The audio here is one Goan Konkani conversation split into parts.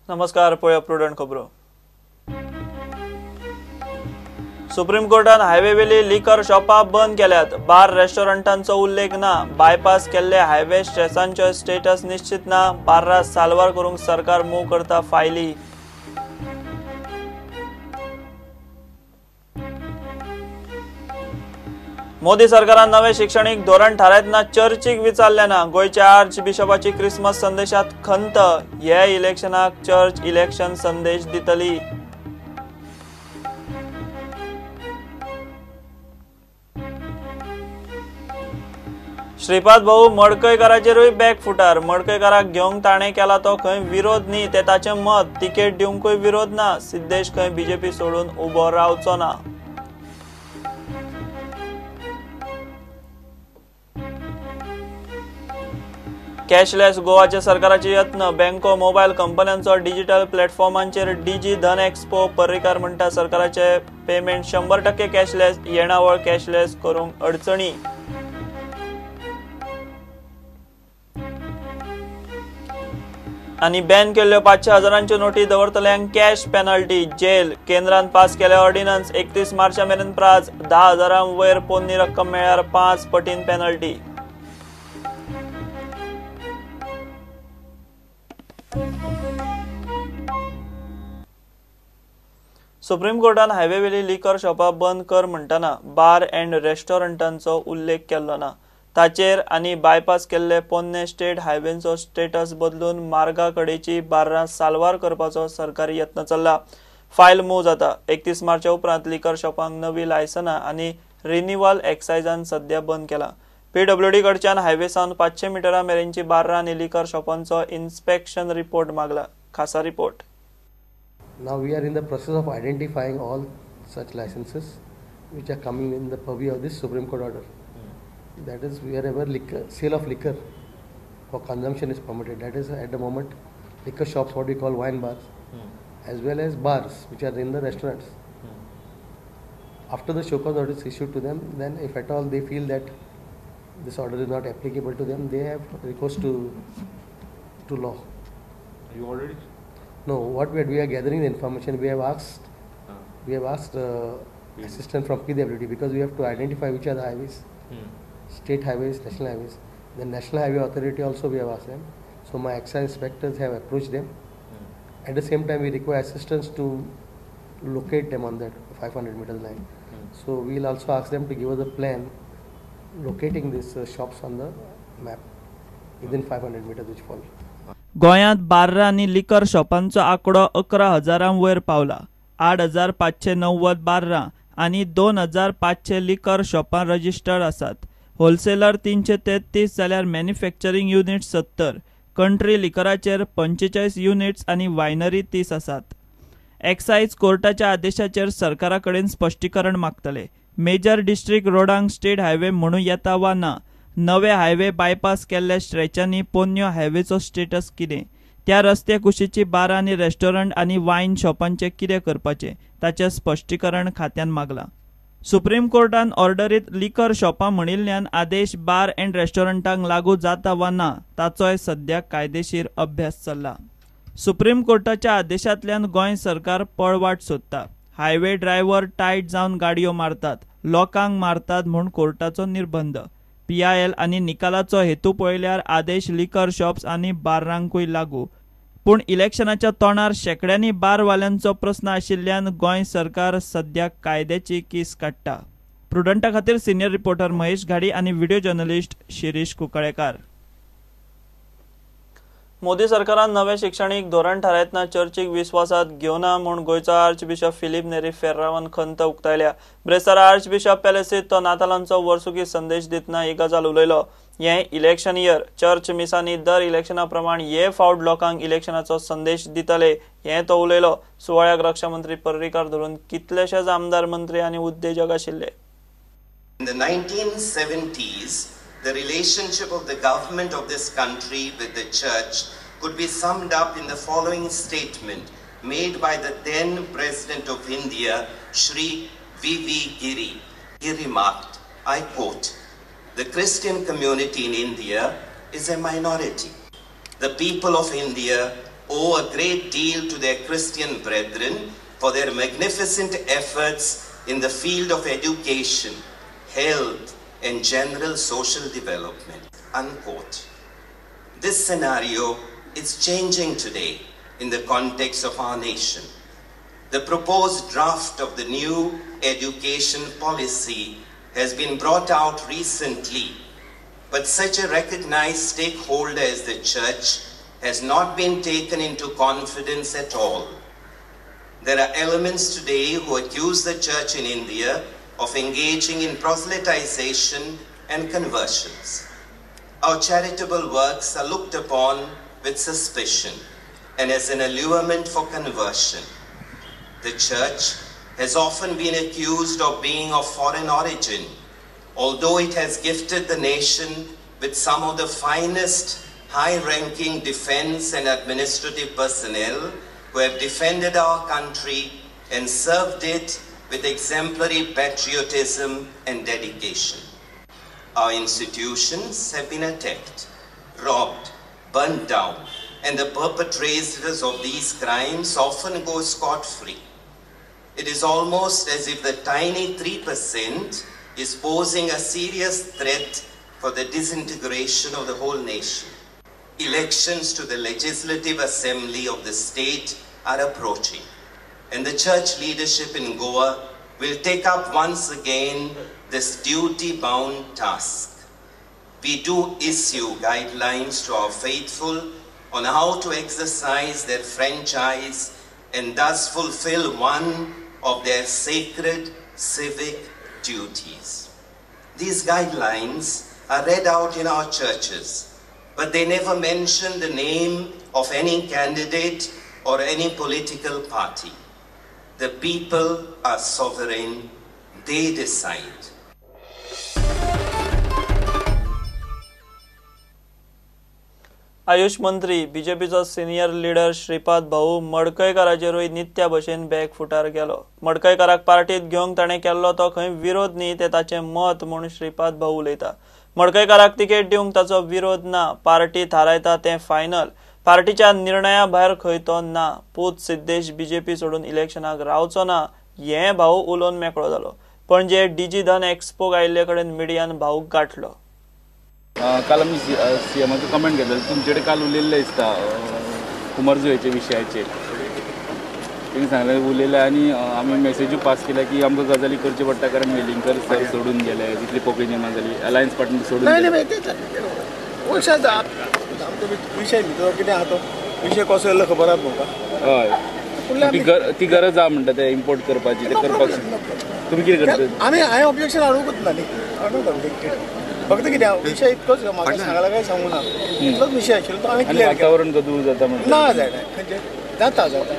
नमस्कार, पळया प्रुडंट खबरो. सुप्रीम कोर्टान हायवे वेली लिकर शॉपां बंद केल्यात. बार रेस्टॉरंटांचो उल्लेख ना. बायपास केल्ले हायवे स्ट्रेसांचो स्टेटस निश्चित ना. बार्रा साल्वार करूंक सरकार मूव करता फायली. मोदी सरकारान नवे शिक्षणीक धोरण थारायतना चर्चीक विचारलें ना. गोंयच्या आर्च बिशपाची क्रिसमस संदेशात खंत. हे इलेक्शनाक चर्च इलेक्शन संदेश दितली. श्रीपाद भाऊ मडकयकाराचेरूय बॅक फुटार. मडकयकाराक घेवंक ताणें केला तो खंय विरोध न्ही, ते ताचें मत. तिकेट दिवंकूय विरोध ना. सिद्धेश खंय बीजेपी सोडून उबो रावचो ना. कॅशलेस गोवाच्या सरकाराचे यत्न. बँको, मोबायल कंपन्यांचो डिजिटल प्लॅटफॉर्मांचेर डीजी धन एक्सपो. पर्रीकार म्हणटा सरकाराचे पेमेंट 100% कॅशलेस. येणावळ कॅशलेस करूंक अडचणी. आनी बॅन केल्ल्यो 500 हजारांच्यो नोटी दवरतल्यांक कॅश पेनल्टी, जेल. केंद्रान पास केले ऑर्डिनन्स. 31 मार्चा मेरेन प्राज. 10 हजारां वयर पोन्नी रक्कम मेळ्ळ्यार 5 पटीन पेनल्टी. सुप्रीम कोर्टान हायवे वेली लिकर शॉपां बंद कर म्हणटना बार अँड रेस्टॉरंटांचो उल्लेख केल्लो ना. ताचेर आनी बायपास केल्ले पोन्ने स्टेट हायवेंचो स्टेटस बदलून मार्गा कडेची बार्रां साल्वार करपाचो सरकारी यत्न चल्ला. फायल मूव जाता. 31 मार्चा उपरांत लिकर शॉपांक नवी लायसनां आनी रिन्युअल एक्सायजान सध्या बंद केला. पीडब्ल्यूडी कडच्यान हायवे सावन 500 मिटरां मेरेनची बार्रां आनी लिकर शॉपांचो इन्स्पेक्शन रिपोर्ट मागला. खासा report. Now we are in the process of identifying all such licenses which are coming in the purview of this Supreme Court order. That is, wherever liquor, sale of liquor for consumption is permitted. That is, at the moment, liquor shops, what we call wine bars, as well as bars which are in the restaurants. After the show cause notice issued to them, then if at all they feel that this order is not applicable to them, they have recourse to law. You already? No, what we are gathering the information. We have asked, assistant from PWD, because we have to identify which are the highways, state highways, national highways. The National Highway Authority also we have asked them. So my excise inspectors have approached them. At the same time, we require assistance to locate them on that 500 meter line. So we will also ask them to give us a plan locating these shops on the map within 500 meters which fall. गोंयांत बार्रां आनी लिकर शॉपांचो आंकडो 11 हजारां वयर पावला. 8590 बार्रां आनी 2500 लिकर शॉपां रजिस्टर्ड आसात. होलसेलर 333 जाल्यार मॅन्युफॅक्चरींग युनिट 70, कंट्री लिकराचेर 45 युनिट्स आनी वायनरी 30 आसात. एक्सायज कोर्टाच्या आदेशाचेर सरकारा कडेन स्पश्टीकरण मागतले. मेजर डिस्ट्रिक्ट रोडांक स्टेट हायवे म्हणूं येता वा ना, नवे हायवे बायपास केल्ल्या स्ट्रेचांनी पोन्न्यो हायवेचो स्टेटस कितें, त्या रस्ते कुशीची बारां आनी रेस्टॉरंट आनी वायन शॉपांचें कितें करपाचें ताचें स्पश्टीकरण खात्यान मागलां. सुप्रीम कोर्टान ऑर्डरीत लिकर शॉपां म्हणिल्ल्यान आदेश बार अँड रेस्टॉरंटांक लागू जाता वा ना ताचोय सध्या कायदेशीर अभ्यास चल्ला. सुप्रीम कोर्टाच्या आदेशांतल्यान गोंय सरकार पळवाट सोदता. हायवे ड्रायव्हर टायट जावन गाडयो मारतात, लोकांक मारतात म्हूण कोर्टाचो निर्बंध. पीआयएल आनी निकालाचो हेतू पळयल्यार आदेश लिकर शॉप्स आनी बार्रांकूय लागू. पूण इलेक्शनाच्या तोंडार शेकड्यांनी बारवाल्यांचो प्रस्न आशिल्ल्यान गोंय सरकार सध्या कायद्याची कीस काडटा. प्रुडंटा खातीर सिनियर रिपोर्टर महेश घाडी आनी व्हिडिओ जर्नलिस्ट शिरीष कुंकळेकार. मोदी सरकारान नवे शिक्षणीक धोरण थारायतना चर्चीक विस्वासात घेवना म्हूण गोंयचो आर्च बिशप फिलीप नेरी फेर्रावान खंत उक्तायल्या. ब्रेस्तारा आर्च बिशप पॅलेसीत तो नातालांचो वर्सुकी संदेश दितना ही गजाल उलयलो. हें इलेक्शन इयर, चर्च मिसांनी दर इलेक्शना प्रमाण हे फावट लोकांक इलेक्शनाचो संदेश दितले हें तो उलयलो. सुवाळ्याक रक्षा मंत्री पर्रीकार धरून कितलेशेच आमदार, मंत्री आनी उद्देजक आशिल्ले. In the 1970s, the relationship of the government of this country with the church could be summed up in the following statement made by the then President of India, Shri V.V. Giri. He remarked, I quote, "The Christian community in India is a minority. The people of India owe a great deal to their Christian brethren for their magnificent efforts in the field of education, health, and general social development." Unquote. This scenario is changing today in the context of our nation. The proposed draft of the new education policy has been brought out recently, but such a recognized stakeholder as the church has not been taken into confidence at all. There are elements today who accuse the church in India of engaging in proselytization and conversions. Our charitable works are looked upon with suspicion and as an allurement for conversion. The church has often been accused of being of foreign origin, although it has gifted the nation with some of the finest high-ranking defense and administrative personnel who have defended our country and served it with exemplary patriotism and dedication. Our institutions have been attacked, robbed, burnt down, and the perpetrators of these crimes often go scot-free. It is almost as if the tiny 3% is posing a serious threat for the disintegration of the whole nation. Elections to the Legislative Assembly of the state are approaching, and the church leadership in Goa will take up once again this duty-bound task. We do issue guidelines to our faithful on how to exercise their franchise and thus fulfill one of their sacred civic duties. These guidelines are read out in our churches, but they never mention the name of any candidate or any political party. The people are sovereign, they decide. Ayush मंत्री बीजेपीचो सिनियर लिडर श्रीपाद भाऊ मडकयकाराचेरूय नित्या भशेन बॅक फुटार गेलो. मडकयकाराक पार्टीत घेवंक ताणें केल्लो तो खंय विरोध न्ही, तें ताचें मत म्हूण श्रीपाद भाऊ उलयता. मडकयकाराक तिकेट दिवंक ताचो विरोध ना, पार्टी थारायता तें फायनल, पार्टीच्या निर्णया भायर खंय तो ना. पूत सिद्धेश बीजेपी सोडून इलेक्शनाक रावचो ना हें भाऊ उलोवन मेकळो जालो. पणजे डीजी धन एक्सपोक आयिल्ले कडेन मिडियान भाऊक गांठलो. काल आमी सीएमाचो कमेंट घेतलो, तुमचे कडेन काल उलयल्लें दिसता कुमारजुवेच्या विशयाचेर. तेणी सांगलें उलयलें आनी आमी मेसेजूय पास केल्या की आमकां गजाली करच्यो पडटा कारण वेलिंगकर सर सोडून गेले, तितली पोकळी निर्माण जाली, अलायन्स पार्टनर सोडून. आमचो विशय भितर कितें आहा तो विशय कसो येयलो खबर आहा म्हाका. हय, ती गरज आहा म्हणटा ते इम्पोर्ट करपाची, ते करपाक तुमी कितें करता? आमी हांवें ऑब्जेक्शन हाडूंकच ना न्ही, हाडूंक फक्त कितें विशय इतकोच म्हाका सांगला काय सांगू ना, इतलोच विशय आशिल्लो तो हांवें क्लियर केलो. वातावरण गदूळ जाता म्हणटा ना जायना खंयचें जाता जाता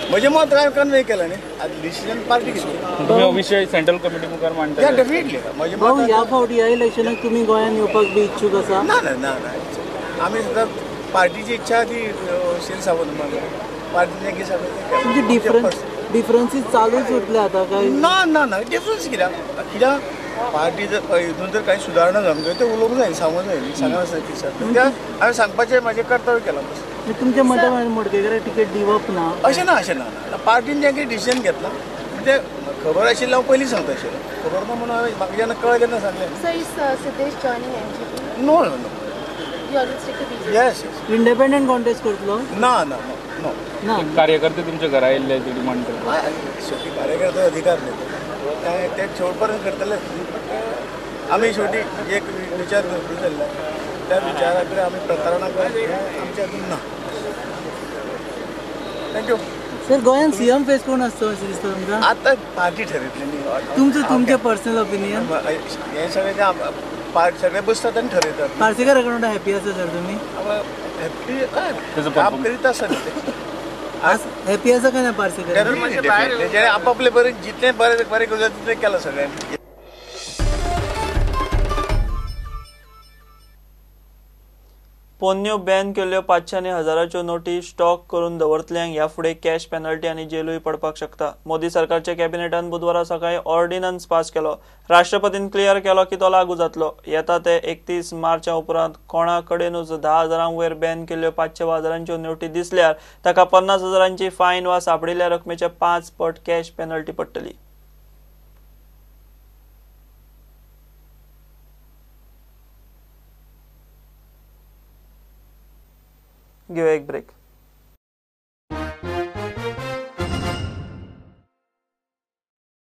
म्हजें मत हांवें कन्वे केलें न्ही, आतां डिसिजन पार्टी घेतली. तुमी विशय सेंट्रल कमिटी मुखार मांडटा? डेफिनेटली. म्हजें मत ह्या फावटी ह्या इलेक्शनाक तुमी गोंयांत येवपाक बी इच्छूक आसा? ना ना ना ना, आमी सुद्दां पार्टीची इच्छा ती शिर सावंत मारल्या, पार्टीचें कितें सांगलें. तुमचे डिफरन्सीस चालूच उरले आतां काय? ना ना ना, डिफरन्स कित्याक कित्याक पार्टी जर हितून जर कांय सुदारणा जावंक जाय तें उलोवंक जाय, सांगूंक जाय न्ही, सांगना कितें कित्याक हांवें सांगपाचें म्हाजें कर्तव्य केलां. तुमच्या मता मडकयकाराक तिकेट दिवप ना अशें ना, अशें ना. पार्टीन जें कितें डिसिजन घेतलां म्हणजे खबर आशिल्लें हांव पयलीं सांगता आशिल्लें, खबर ना म्हणून हांवें म्हाका जेन्ना कळ्ळें तेन्ना सांगलें. Sir, is Siddhesh joining NGP? No no no. You always stick to BJP? Yes yes. Independent contest करतलो? ना ना नो ना. कार्यकर्ते तुमच्या घरा येयल्ले ते डिमांड करता? शेवटी कार्यकर्ते अधिकार न्ही ते शेवट पर्यंत करतले. आमी शेवटी एक विचार जाल्ले त्या विचारा कडेन आमी प्रतारणा करप हें आमच्या हातून ना. Thank you. Sir, गोंयांत सीएम फेस कोण आसतो अशें दिसता तुमकां? आतां पार्टी ठरयतली न्ही. तुमचें तुमचें पर्सनल ओपिनियन? हें सगळें ते सगळे बसतात आनी ठरयतात. पार्सेकारा कडेन हॅपी आसा सर तुमी? हॅपी काम करीत आसा न्ही ते. हॅपी आसा काय ना पार्सेकर? आपापले बरें जितलें बरें बरें करूं जाता तितलें केलां सगळ्यांनी. पोन्न्यो बॅन केल्ल्यो 500 आनी 1000च्यो नोटी स्टॉक करून दवरतल्यांक ह्या फुडें कॅश पेनल्टी आनी जेलूय पडपाक शकता. मोदी सरकारच्या कॅबिनेटान बुधवारा सकाळी ऑर्डिनन्स पास केलो. राष्ट्रपतीन क्लियर केलो की तो लागू जातलो. येता ते 31 मार्चा उपरांत कोणा कडेनूच 10,000 वयर बॅन केल्ल्यो 500 वा 1000च्यो नोटी दिसल्यार ताका 50,000ची फायन वा सापडिल्ल्या रकमेच्या 5 पट कॅश पेनल्टी पडटली. घेवया एक ब्रेक.